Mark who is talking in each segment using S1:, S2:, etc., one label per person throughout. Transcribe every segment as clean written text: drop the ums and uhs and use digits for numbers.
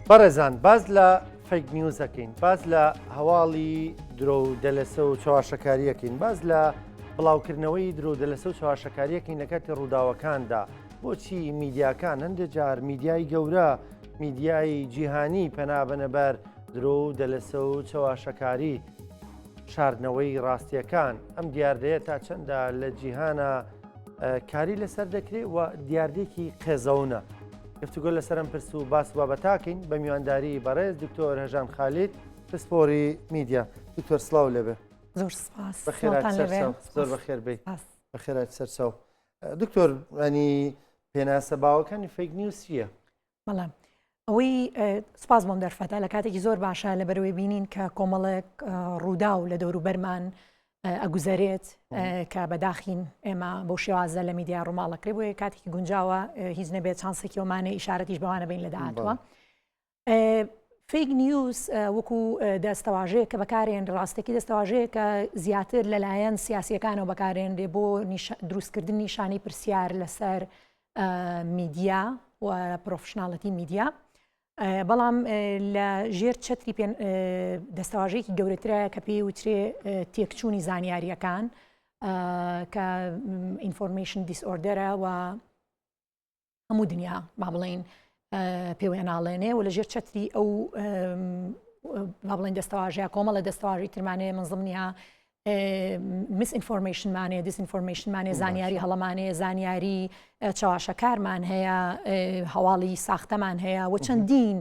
S1: بەڕێزان باس لە fake news ەکەین باس لە هەواڵی درۆ و دەلەسە و چەواشەکاریەکەین باس لە بڵاوکردنەوەی درۆ و دەلەسە و چەواشەکاریەکەین لە کاتی ڕووداوەکاندا بۆچی میدیاکان هەندێک جار میدیای گەورە میدیای جیهانی پەنابەنە بەر درۆ و دەلەسە و چەواشەکاری شاردنەوەی ڕاستیەکان ئەم دیاردەیە تا چەندە لە جیهانە کاری لەسەر دەکرێت و دیاردێکی قێزەونە گفتوگۆ لەسەر ئەم پرس و باس بابەتاکەین بە میوانداری بەڕێز دکتۆر هەژان خالید پسپۆری میدیا دکتۆر سڵاو لێبێ
S2: زۆر سپاس
S1: زۆر بەخێر بێ بەخێرات سەرچاو دکتۆر ینی پێناسە باوەکانی fake news چییە؟
S2: بەڵام ئەوەی سپاس بۆم دەرفەتە لە کاتێکی زۆر باشە لە بەرەوەی بینین کە کۆمەڵێک ڕوودا و لە دەوروبەرمان ئەگوزەرێت کە بەداخین ئێمە بۆ شێوازە لە میدیا ڕووماڵەکرێ بۆیە کاتێکی گونجاوە هیچ نەبێت چانسێکی ئەومانە ئیشارەتیش بەوانە بین لە داهاتوە. fake news وەکو دەستەواژەیە کە بەکارێن ڕاستێکی دەستەواژەیە کە زیاتر لەلایەن سیاسیەکانەوە بەکارێنرێ بۆ دروستکردنی نیشانەی پرسیار لەسەر میدیا و professionality میدیا بەڵام لە ژێر چەتری دەستەواژەیەکی گەورەترە کە پێی وترێ تێکچوونی زانیاریەکان کە information disorder ە و هەموو دنیا با بڵین پێوەیان ناڵێنێ و لە ژێر چەتری ئەو با بڵین دەستەواژەیە کۆمەڵە دەستەواژەی ترمانەیە من ضمنها misinformation مانەیە disinformation مانەیە زانیاری هەڵەمانەیە زانیاری چەواشەکارمان هەیە هەواڵی ساختەمان هەیە و چەندین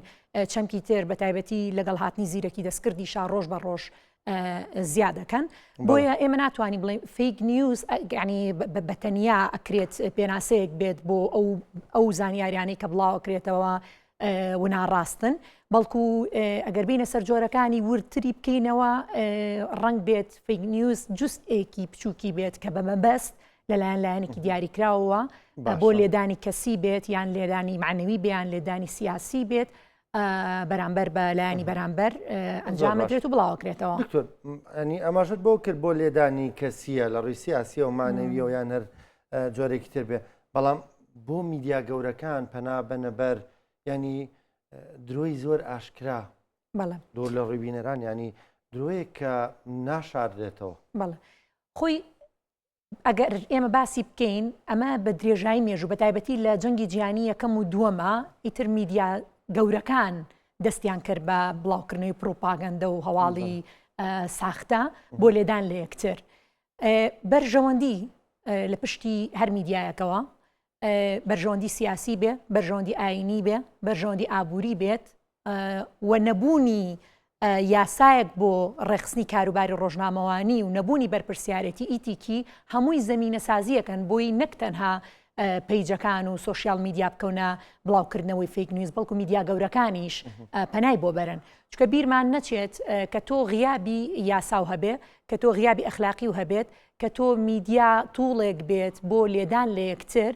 S2: چەمکی تر بە تایبەتی لەگەڵ هاتنی زیرەکی دەستکردیشا ڕۆژ بە ڕۆژ زیادەکەن بۆیە ئێمە ناتوانین بڵێن fake news ینی بە تەنیا ئەکرێت پێناسەیەک بێت بۆ ئەو ئەو زانیاریانەی کە بڵاوەکرێتەوە وناڕاستن بەڵکو ئەگەر بینە سەر جۆرەکانی وردتری بکەینەوە ڕنگ بێت fake news جوستێکی بچووکی بێت کە بە مەبەست لەلایەن لایەنێکی دیاریکراوەوە بۆ لێدانی کەسی بێت یان لێدانی معنەوی بیان لێدانی سیاسی بێت بەرامبەر بە لایەنی بەرامبەر ئەنجامدرێت و بڵاوکرێتەوە
S1: دکتۆر ئەنی ئاماژت بۆ کرد بۆ لێدانی کەسیە لە ڕووی سیاسیە و مانەویەوە یان هەر جۆرێکی تر بێ بەڵام بۆ میدیا گەورەکان پەنا بەنە بەر ینی درۆی زۆر ئاشکرا دوور لە ڕووی بینەران ینی درۆیەک کە ناشاردرێتەوە
S2: بەڵێ خۆی ئەگەر ئێمە باسی بکەین ئەمە بە درێژایی مێژوو بە تایبەتی لە جەنگی جیهانی یەکەم و دووەمە ئیتر میدیا گەورەکان دەستیان کرد بە بڵاوکردنەوەی پروپاگەندە و هەواڵی ساختە بۆ لێدان لە یەکتر بەرژەوەندی لە پشتی هەر میدیایەکەوە بەرژەوەندی سیاسی بێ بەرژەوەندی ئاینی بێ بەرژەوەندی ئابووری بێت و نەبوونی یاسایەک بۆ ڕێکخستنی کاروباری ڕۆژنامەوانی و نەبوونی بەرپرسیارێتی ئیتیکی هەمووی زەمینەسازییەکەن بۆی نەک تەنها page ەکان و social media بکەونە بڵاوکردنەوەی fake news بەڵکو میدیا گەورەکانیش پەنای بۆ بەرن چکە بیرمان نەچێت کە تۆ غیابی یاساو هەبێ کە تۆ غیابی ئەخلاقی و هەبێت کە تۆ میدیا tool ێک بێت بۆ لێدان لە یەکتر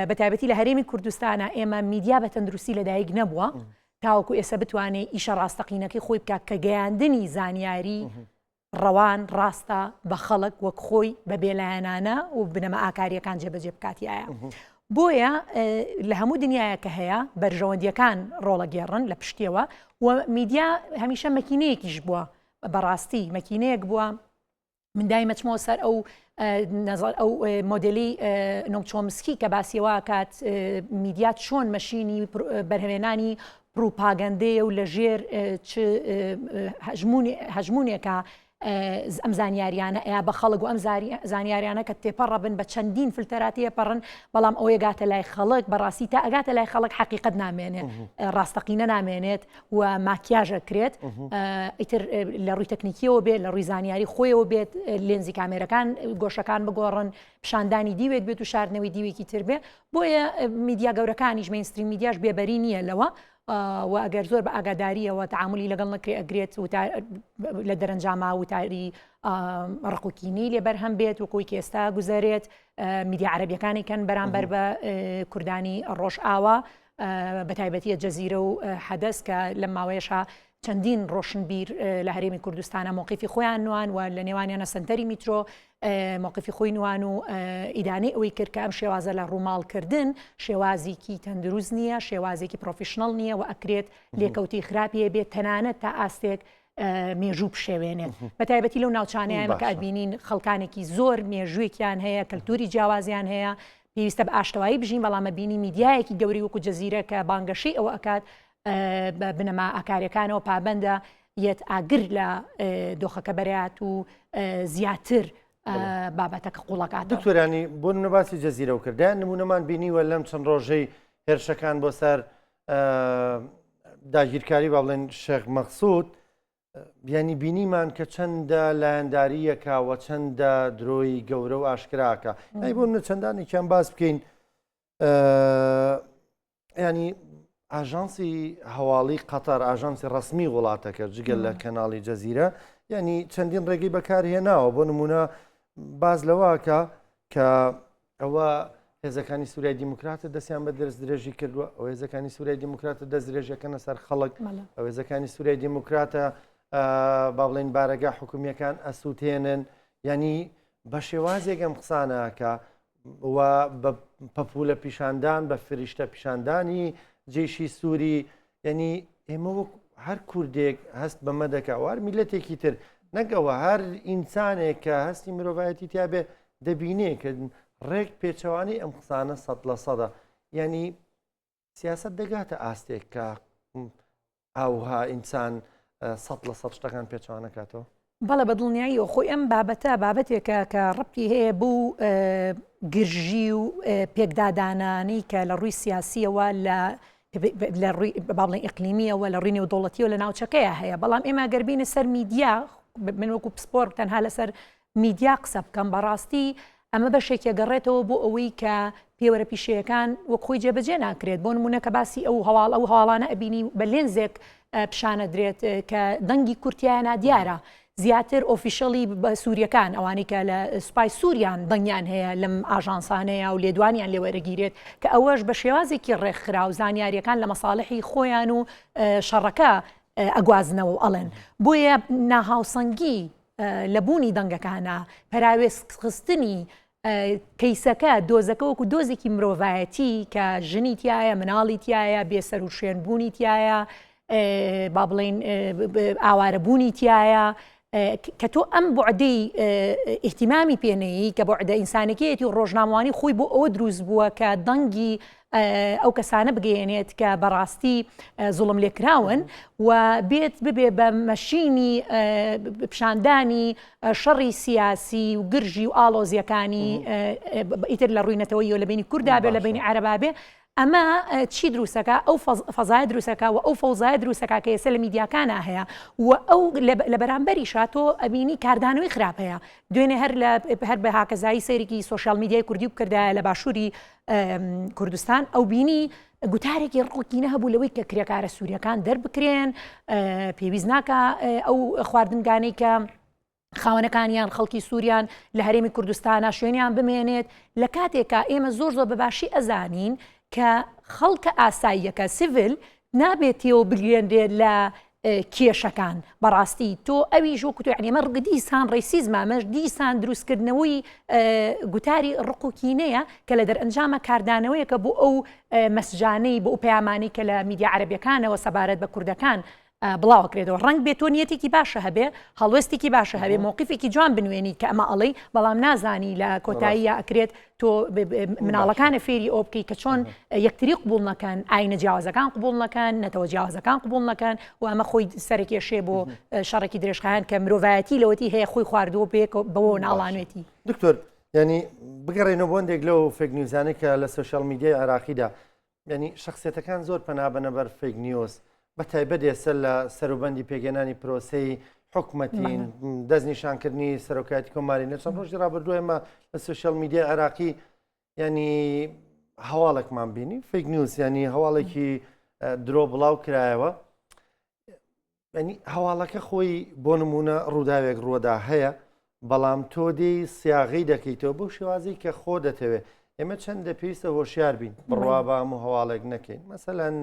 S2: بە تایبەتی لە هەرێمی کوردستانە ئێمە میدیا بە تەندروستی لەدایک نەبووە تاوەکو ئێستا بتوانێت ئیشە ڕاستەقینەکەی خۆی بکات کە گەیاندنی زانیاری ڕەوان ڕاستە بە خەڵک وەک خۆی بە بێلایەنانە و بنەما ئاکاریەکان جێبەجێ بکاتیایە. بۆیە لە هەموو دنیاە کە هەیە بەرژەوەندیەکان ڕۆڵەگێڕن لە پشتیەوە و میدیا هەمیشە مەکینەیەکیش بووە بەڕاستی مەکینەیەک بووە من دایمە چمەوە سەر ئەو نەزەر ئەو مۆدلی نۆم چۆمسکی کە باسیەوە کات میدیا چۆن مەشینی بەرهەمێنانی پروپاگەندەیە و لەژێر چ هەژمونێکە ئەم زانیاریانە ئەیا بە خەڵک و ئەم زانیاریانە کە تێپەڕە بن بە چەندین فلتەرا تێپەڕن بەڵام ئەوەیە گاتە لای خەڵک بەڕاستی تا ئەگاتە لای خەڵک حەقیقەت نامێنێ ڕاستەقینە نامێنێت و ماکیاژە کرێت ئیتر لە ڕووی تەکنیکیەوە بێت لە ڕووی زانیاری خۆیەوە بێت لێنزی کامێرەکان گۆشەکان بگۆڕن پیشاندانی دیوێک بێت و شاردنەوەی دیوێکی تر بێ بۆیە میدیا گەورەکانیش mainstream میدیاش بێبەری نییە لەوە و ئەگەر زۆر بە ئاگاداریەوە تعاملی لەگەڵ نەکرێ ئەگرێت لە دەرەنجاما وتاری ڕقوکینی لێ بەرهەم بێت وەکوی کە ئێستا گوزەرێت میدیا عەرەبیەکانی کەن بەرامبەر بە کوردانی ڕۆژئاوا بە تایبەتیە جەزیرە و حەدەس کە لەم ماوەیەشا. چەندین ڕۆشنبیر لە هەرێمی کوردستانە مۆقیفی خۆیان نوان و لە نێوانیانە سنتەری میترۆ مۆقیفی خۆی نوان و ئیدانەی ئەوەی کرد کە ئەم شێوازە لە ڕووماڵکردن شێوازێکی تەندروست نییە شێوازێکی professional نییە و ئەکرێت لێکەوتی خراپیە بێت تەنانەت تا ئاستێک مێژوو بشێوێنێت بە تایبەتی لەو ناوچانەیان کە ئەبینین خەڵکانێکی زۆر مێژوویەکیان هەیە کەلتوری جیاوازیان هەیە پێویستە بە ئاشتەوایی بژین بەڵام بینی میدیایەکی گەوری وەکو جەزیرە کە بانگەشەی ئەوە ئەکات بە بنەما ئاکاریەکانەوە پابەندە یەت ئاگر لە دۆخەکە بەرات و زیاتر بابەتەکە قوڵەکات.
S1: دکتۆرانی بۆ نمونە باسی جەزیرە و کردیان نمونەمان بینیوە لەم چەند ڕۆژەی هێرشەکان بۆ سەر داگیرکاری با بڵێن شێخ مەقسود بیانی بینیمان کە چەندە لایەنداریەکە و چەندە درۆی گەورە و ئاشکراکە ئەی بۆ منە چەندانێکیان باس بکەین ینی ئاژانسی هەواڵی قەتەر ئاژانسی ڕسمی وڵاتەکە جگەل لە کەناڵی جەزیرە ینی چەندین ڕێگەی بەکارهێناوە بۆ نمونە باز لەوەکە کە ئەوە هێزەکانی سووریای دیموکراتە دەستیان بە دەست درێژی کردووە ئەو هێزەکانی سووریای دیموکراتە دەست درێژەکەنە سەر خەڵک ئەو هێزەکانی سووریای دیموکراتە با بڵێن بارەگا حکومیەکان ئەسووتێنن ینی بە شێوازێک ئەم قسانەکە و بە پەپوولە پیشاندان بە فریشتە پیشاندانی جێشی سووری یعنی ئێمە وەک هەر کوردێک هەست بەمە دەکا و هەر میلەتێکی تر نەگەوە هەر ئینسانێک کە هەستی مرۆڤایەتی تیاابێ دەبینێ کە ڕێک پێچەوانەی ئەم قسانە سەد لە سەدە یعنی سیاست دەگاتە ئاستێک کە ئاوها ئینسان 100% شتەکان پێچوانە کاتەوە.
S2: بەڵێ بە دڵنیاییەوە خۆی ئەم بابەتە بابەتێکە کە ڕەبتی هەیە بۆ گرژی و پێکدادانانی کە لە ڕووی سیاسیەوە لە لە ڕووی با بڵێن ئیقلیمیەوە لە ڕووی نێودەوڵەتیەوە لە ناوچەکەیە هەیە بەڵام ئێمە گەر بینە سەر میدیا من وەکو پسپۆر تەنها لەسەر میدیا قسە بکەم بەڕاستی ئەمە بەشێکی ئەگەڕێتەوە بۆ ئەوەی کە پێوەرە پیشەیەکان وەک خۆی جێبەجێ ناکرێت بۆ نمونە کە باسی ئەو هەواڵ ئەو هەواڵانە ئەبینی بە لێنزێک پیشانەدرێت کە دەنگی کورتیایە نادیارە زیاتر officially بە سووریەکان ئەوانەی کە لە سوپای سووریان دەنگیان هەیە لەم ئاژانسانەیە و لێدوانیان لێوەرەگیرێت کە ئەوەش بە شێوازێکی ڕێکخرا و زانیاریەکان لە مەساڵحی خۆیان و شەڕەکە ئەگوازنەوە و ئەڵێن بۆیە ناهاوسەنگی لە بوونی دەنگەکانە، پەراوێزخستنی کەیسەکە، دۆزەکە وەکو دۆزێکی مرۆڤایەتی کە ژنی تایە، مناڵی تایە، بێسەروشوێن بوونی تایە، با بڵین ئاوارەبوونی تایە، کە تۆ ئەم بوعدەی ئیهتیمامی پێنەیی کە بوعدە ئینسانەکەیەتی و ڕۆژنامەوانی خۆی بۆ ئەوە دروست بووە کە دەنگی ئەو کەسانە بگەیەنێت کە بەڕاستی زوڵم لێکراون و بێت ببێ بە مەشینی پیشاندانی شەڕی سیاسی و گرژی و ئاڵۆزیەکانی ئیتر لە ڕووی نەتەوەیەوە لە بینی کووردا بێ لە بینی عەرەبا بێ ئەمە چی دروستەکە ئەو فەزای دروستەکە و ئەو فەوزای دروستەکە کە ئێستا لە میدیاکانە هەیە و ئەو لە بەرامبەریشا تۆ ئەبینی کاردانەوەی خراپ هەیە دوێنێ هەر لە هەر بە هاکەزایی سەیرێکی سۆشیال میدیای کوردی بکردایە لە باشووری کوردستان ئەو بینی گوتارێکی ڕقوکینە هەبوو لەوەی کە کرێکارە سووریەکان دەربکرێن پێویست ناکە ئەو خواردنگانەی کە خاوەنەکانیان خەڵکی سووریان لە هەرێمی کوردستانە شوێنیان بمێنێت لە کاتێکا ئێمە زۆر زۆر بەباشی ئەزانین کە خەڵکە ئاساییەکە سیڤل نابێت تێوە بگرێنرێت لە کێشەکان بەڕاستی تۆ ئەویش وەکو تۆ یعنی ئەمە ڕق دیسان ڕیسیزمە ئەمەش دیسان دروستکردنەوەی گوتاری ڕق و کینەیە کە لە دەرئەنجامە کاردانەوەیەکە بۆ ئەو مەسجانەی بۆ ئەو پەیامانەی کە لە میدیا عەرەبیەکانەوە سەبارەت بە کوردەکان بڵاوکرێتەوە ڕەنگ بێت تۆ نیەتێکی باشە هەبێ هەڵوێستێکی باشە هەبێ مۆقیفێکی جوان بنوێنی کە ئەمە ئەڵێی بەڵام نازانی لە کۆتاییە ئەکرێت تۆ مناڵەکانە فێری ئەو بکەی کە چۆن یەکتری قبول نەکەن ئاینە جیاوازەکان قبول نەکەن نەتەوە جیاوازەکان قبول نەکەن و ئەمە خۆی سەرکێشێ بۆ شەڕێکی درێژخایەن کە مرۆڤایەتی لەوەتی هەیە خۆی خواردووە بێک بەوە ناڵانێتی.
S1: دکتۆر ینی بگەڕێنەوە بۆ هەندێک لەو fake news انەی کە لە سۆشیال میدیای عێراقیدا یعنی شخصیتەکان زۆر پەنا بەنە بەر fake news بە تایبەت ئێستا لە سەروبەندی پێکهێنانی پرۆسەی حکومەتی دەستنیشانکردنی سەرۆکایەتی کۆماری لە چەند ڕۆژی ڕابردوو ئێمە لە سۆشیال میدیای عێراقی ینی هەواڵێکمان بینی fake news ینی هەواڵێکی درۆ بڵاو کرایەوە ینی هەواڵەکە خۆی بۆ نمونە ڕووداوێک ڕووەدا هەیە بەڵام تۆ دێی سیاغی دەکەیتەوە بەو شێوازی کە خۆ دەتەوێت ئێمە چەندە پێویستە هۆشیار بین بڕوا بە هەموو هەواڵێک نەکەین مەسەلەن.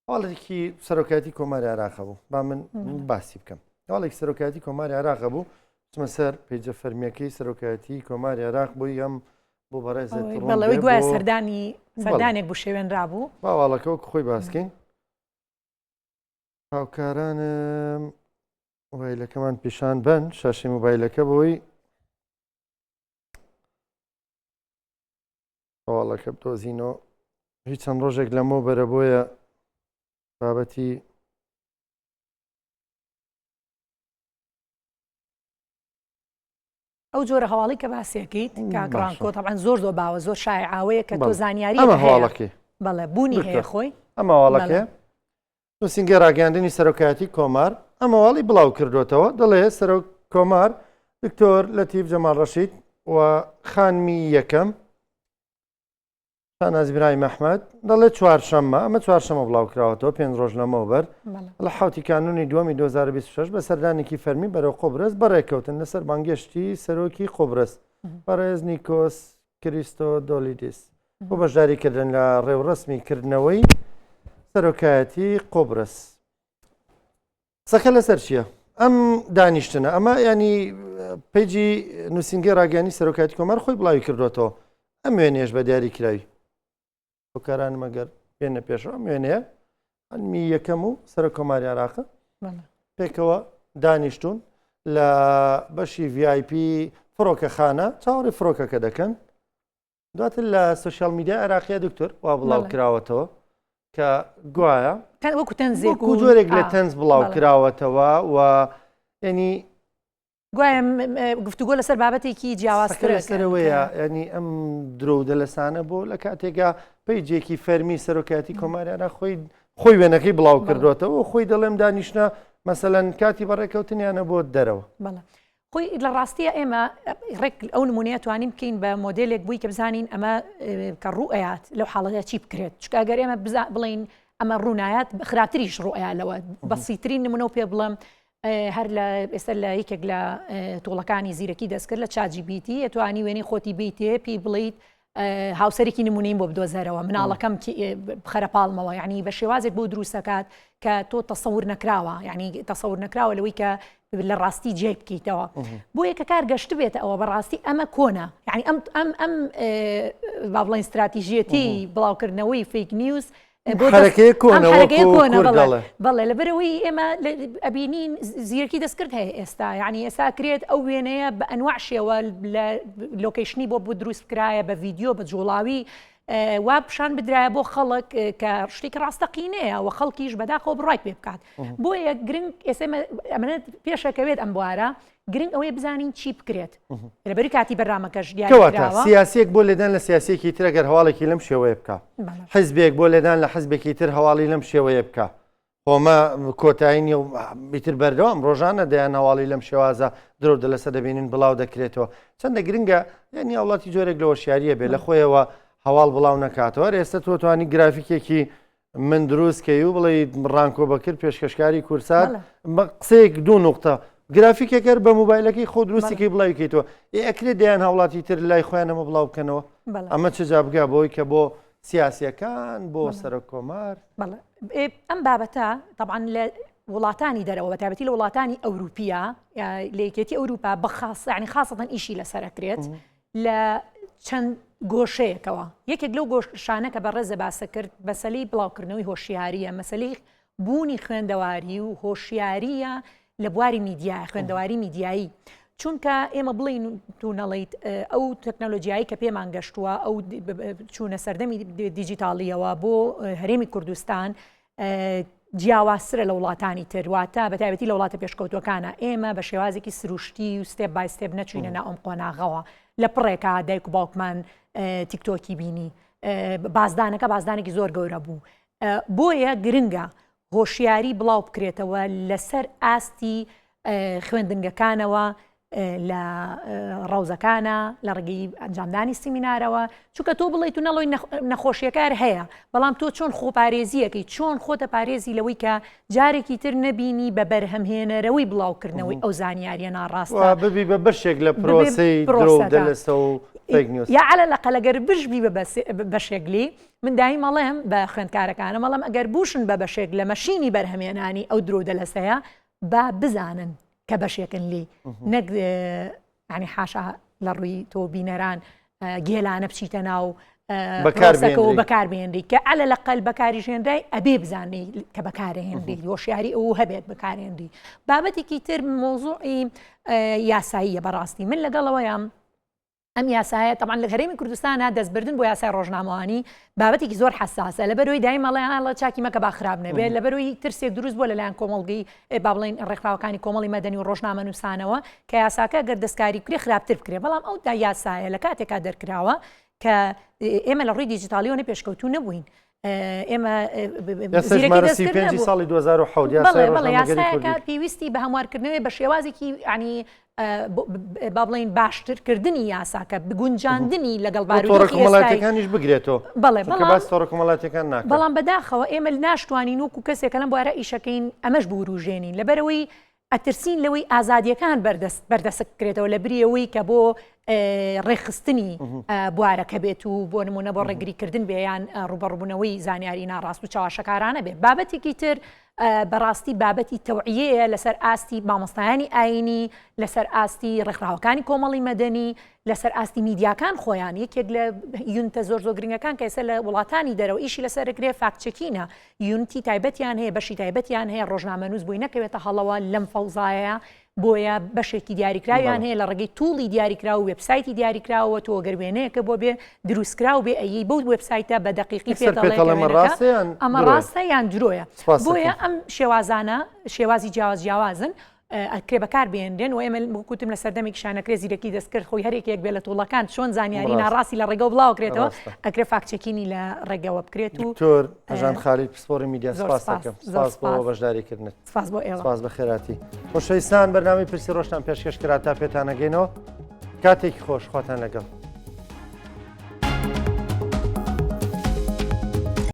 S1: هەواڵێکی سەرۆکایەتی کۆماری عێراق بوو با من باسی بکەم هەواڵێکی سەرۆکایەتی کۆماری عێراق بوو چمە سەر page ە فەرمیەکەی سەرۆکایەتی کۆماری عێراق بۆی ئەم بۆ بەڕێزێت
S2: بەڵەوەی گوایە سەردانی سەردانێک بوو شێوێنرا بوو
S1: باواڵەکە وەک خۆی باسکەین هاوکارانم مۆبایلەکەمان پیشان بن شاشەی مۆبایلەکە بۆی هەواڵەکە بدۆزینەوە هیچ چەند ڕۆژێک لەمەوە بەرە بۆیە بابەتی
S2: ئەو جۆرە هەواڵی کە باسیەکەیت کاکڕانکۆ تەبعەن زۆر زۆر باوە زۆر شایعاوەیە کە تۆ زانیاری
S1: ئەمە هەواڵەکەی
S2: بەڵێ بوونی هەیە خۆی
S1: ئەمە هەواڵەکەی نووسینگەی ڕاگەیاندنی سەرۆکایەتی کۆمار ئەم هەواڵی بڵاو کردوێتەوە دەڵێ سەرۆک کۆمار دکتۆر لەتیف جەمال ڕەشید و خانمی یەکەم شاناز برایم ئەحمەد دەڵێ چوارشەممە ئەمە چوارشەمە بڵاو کراوەتەوە پێنج ڕۆژ لەمەوبەر لە حوتی کانونی دووەمی 2026 بە سەردانێکی فەرمی بەرەو قوبرس بەڕێکەوتن لەسەر بانگێشتی سەرۆکی قوبرس بەڕێز نیکۆس کریستۆ دۆلیدیس بۆ بەشداریکردن لە ڕێوڕەسمی کردنەوەی سەرۆکایەتی قوبرس. قسەکە لەسەر چییە؟ ئەم دانیشتنە ئەمە ینی page ی نووسنگەی ڕاگەیانی سەرۆکایەتی کۆمار خۆی بڵاوی کردوێتەوە ئەم وێنێش بە دیاری کراوی هۆکاران مەگەر بێنە پێشەوە ئەم وێنەیە ئەنمی یەکەم و سەرۆک کۆماری عراقە پێکەوە دانیشتون لە بەشی VIP فڕۆکەخانە چاوەڕی فڕۆکەکە دەکەن دواتر لە سوسیال میدیا عێراقیە دکتۆر وا بڵاو کراوەتەوە کە گوایە
S2: وەکو تەنزێک
S1: و جۆرێک لە تەنز بڵاو کراوەتەوە و ینی
S2: گوایە گفتوگۆ لەسەر بابەتێکی جیاوازتر
S1: لەسەرەوەیە ینی ئەم درۆ و دەلەسانە بۆ لە کاتێکا page ێکی فەرمی سەرۆکایەتی کۆماریانە خۆی خۆی وێنەکەی بڵاو کردوێتەوە خۆی دەڵێم دانیشتە مەسەەن کاتی بەڕێکەوتنیانە بۆ دەرەوە.
S2: خۆی لە ڕاستیە ئێمە ڕێک ئەو نمونەیە توانین بکەین بە مۆدلێک بووی کە بزانین ئەمە کە ڕوئەیات لەو حاڵەتە چی بکرێت چکە ئەگەر ئێمە بڵین ئەمە ڕوونایەت خراپتریش ڕوئیا لەوە بەسیترین نمونە و پێ بڵم هەر لە ئێستا لە یەکێک لە tool ەکانی زیرەکی دەستکرد لە ChatGPT ئەتوانی وێنەی خۆتی بیتێ پێی بڵیت هاوسەرێکی نمونەیم بۆ بدۆزەرەوە مناڵەکەم بخەرە پاڵمەوە یعنی بە شێوازێک بۆ دروستەکات کە تۆ تەسەور نەکراوە یعنی تەسەور نەکراوە لەوەی کە لە ڕاستی جێ بکەیتەوە بۆیە کە کار گەشت بێتە ئەوە بەڕاستی ئەمە کۆنە یعنی ئەم ئەم ئەم با بڵێن استراتیژیەتی بڵاوکردنەوەی fake news
S1: بۆ حەرەکەیە کۆنە
S2: حەرەکەیە کۆنە بەڵێ بەڵێ لەبەرەوەی ئێمە ئەبینین زیرەکی دەستکرد هەیە ئێستا یعنی ئێستا کرێت ئەو وێنەیە بە ئەنواع شێوە لە location ی بۆ بۆ دروست کرایە بە ڤیدیۆ بە جوڵاوی وا پیشان بدرایە بۆ خەڵک کە شتێکی ڕاستەقینەیە و خەڵکیش بەداخەوە بڕای پێ بکات بۆیە گرنگ ئێستا ئەمەنە پێشەکەوێت ئەم بوارە گرنگ ئەوەیە بزانین چی بکرێت لەبەری کاتی بەرنامەکەش
S1: دیارکراوە سیاسیەک بۆ لێدان لە سیاسێکی تر گەر هەواڵێکی لەم شێوەیە بکە حزبێک بۆ لێدان لە حزبێکی تر هەواڵی لەم شێوەیە بکە خۆمە کۆتایی نیە و بیتر بەردەوام ڕۆژانە دەیان هەواڵی لەم شێوازە درۆ دەلەسە دەبینین بڵاو دەکرێتەوە چەندە گرنگە یعنی وڵاتی جۆرێک لە هۆشیاریە بێ لە خۆیەوە هەواڵ بڵاو نەکاتەوە ئێستا تۆ توانی گرافیکێکی من دروست کەی و بڵێ ڕانکۆ بەکر پێشکەشکاری کورسات قسەیەک دوو نقطە گرافیکێکەر بە موبایلەکەی خۆ دروستێکی بڵاوی کەیتەوە ئێ ئەکرێ دەیان هاوڵاتی تر لای خۆیان ئەمە بڵاو بکەنەوە ئەمە چ جابگا بۆی کە بۆ سیاسیەکان بۆ سەرۆک کۆمار
S2: ئەم بابەتە طبعا لە وڵاتانی دەرەوە بە تایبەتی لە وڵاتانی ئەوروپیا لە یەکێتی ئەوروپا بەخاص ینی خاصەتەن ئیشی لەسەرەکرێت لە چەند گۆشەیەکەوە. یەکێک لەو گۆشانە کە بەڕێزە باسە کرد مەسەلەی بڵاوکردنەوەی هۆشیارییە، مەسەلەی بوونی خوێندەواری و هۆشیارییە لە بواری میدیا، خوێندەواری میدیایی. چونکە ئێمە بڵێین و نەڵێیت ئەو تەکنەلۆجیایی کە پێمان گەشتووە، ئەو چوونە سەردەمی دیجیتاڵییەوە بۆ هەرێمی کوردستان، جیاوازترە لە وڵاتانی تر واتە بە تایبەتی لە وڵاتە پێشکەوتوەکانە ئێمە بە شێوازێکی سروشتی و step by step نەچوینە ناو ئەم قۆناغەوە لە پڕێکا دایک و باوکمان تیکتۆکی بینی بازدانەکە بازدانێکی زۆر گەورە بوو بۆیە گرنگە هۆشیاری بڵاو بکرێتەوە لەسەر ئاستی خوێندنگەکانەوە. لە ڕەوزەکانە لە ڕێگەی ئەنجامدانی سیمینارەوە چونکە تۆ بڵیت و نەڵۆی نەخۆشیەکار هەیە بەڵام تۆ چۆن خۆپارێزیەکەی چۆن خۆتە پارێزی لەوەی کە جارێکی تر نەبینی بە بەرهەمهێنەرەوەی بڵاوکردنەوەی ئەو زانیاریە ناڕاستە
S1: ببی بە بەشێک لە پرۆسەی دەلەسە و
S2: یا عەلە لە قەلەگەر بشبی بە بەشێک لی من دایم ئەڵێم بە خوێندکارەکانم ئەڵێم ئەگەر بووشن بە بەشێک لە مەشینی بەرهەمێنانی ئەو درۆ دەلەسەیە با بزانن کە بەشێکن لی نەک ینی حاشا لە ڕووی تۆ بینەران گێلانە بچیتە ناو پرۆسەکەەوە بەکاربێنری کە ئەلە لە قەل بەکاریژێنرای ئەبێ بزانانی کە بەکارهێنری هۆشیاری ئەو هەبێت بەکارێنری بابەتێکی تر مۆزوعی یاساییە بەڕاستی من لەگەڵەوەیان ئەم یاسایە تەبعەن لە هەرێمی کوردستانا دەستبردن بۆ یاسای ڕۆژنامەوانی بابەتێکی زۆر حەساسە لەبەرەوەی دایم ئەڵێ ئاڵە چاکی مەکە با خراپ نەبێت لەبەرەوەی ترسێک دروست بووە لەلایەن کۆمەڵگەی با بڵێین ڕێکخراوەکانی کۆمەڵی مەدەنی و ڕۆژنامەنووسانەوە کە یاساکە گەر دەستکاری بکرێ خراپتر بکرێ بەڵام ئەو دا یاسایە لە کاتێکا دەرکراوە کە ئێمە لە ڕووی دیجیتاڵیەوە نە پێشکەوتوو نەبووین ئێمە
S1: ساڵی 2007
S2: یاسایەکە پێویستی بە هەموارکردنەوەی بە شێوازێکی ینی با بڵین باشترکردنی یاساکە بگونجاندنی لەگەڵ
S1: بارودۆخی بگرێتەوە
S2: بەڵێ
S1: باس تۆڕە کۆمەڵاتیەکان ناکە
S2: بەڵام بەداخەوە ئێمە ناشتوانین وەکو کەسێکە لەم بوارە ئیشەکەین ئەمەش بوروژێنین لەبەرەوەی ئەترسین لەوەی ئازادیەکان بەردەست بەردەسک بکرێتەوە لە بری ئەوەی کە بۆ ڕێکخستنی بوارەکە بێت و بۆ نمونە بۆ ڕێگریکردن بێ یان ڕوبەڕبوونەوەی زانیاری ناڕاست و چاواشەکارانە بێت بابەتێکی تر بەڕاستی بابەتی تەوعیەیە لەسەر ئاستی مامۆستایانی ئاینی لەسەر ئاستی ڕێکخراوەکانی کۆمەڵی مەدەنی لەسەر ئاستی میدیاکان خۆیان یەکێک لە unit ە زۆر زۆر گرنگەکان کە ئێستا لە وڵاتانی دەرەوە ئیشی لەسەر کرێ fact checking ە unit ی تایبەتیان هەیە، بەشی تایبەتیان هەیە، ڕۆژنامەنووس بۆی نەکەوێتە هەڵەوە لەم فەوزایە، بۆیە بەشێکی دیاریکراویان هەیە لە ڕێگەی tool ی دیاریکراو و وێبسایتی دیاریکراوەوە تۆ گەر وێنەیەکە بۆ بێ دروستکراو بێ ئەیەی بەو وێبسایتە بە دەقیقی پێت دەڵێ کە وێنەکە ئەمە ڕاستە یان درۆیە. بۆیە ئەم شێوازانە شێوازی جیاواز جیاوازن ئەکرێ بەکار بهێنرێن و ئێمە وەک وتم لە سەردەمێکیشا نەکرێ زیرەکی دەستکرد خۆی هەر یەکێک بێ لە tool ەکان چۆن زانیاری ناڕاستی لە ڕێگەوە بڵاوکرێتەوە ئەکرێ fact checking ی لە ڕێگەوە بکرێت و
S1: دکتۆر هەژان خالید پسپۆڕی میدیا سپاس دەکەم سپاس بۆ بەشداریکردنت
S2: سپاس بۆ ئێوە
S1: سپاس بە خێراتی خۆشەویستان بەرنامەی پرسی ڕۆژتان پێشکەش کرا تا پێتانەگەینەوە کاتێکی خۆش خواتان لەگەڵ.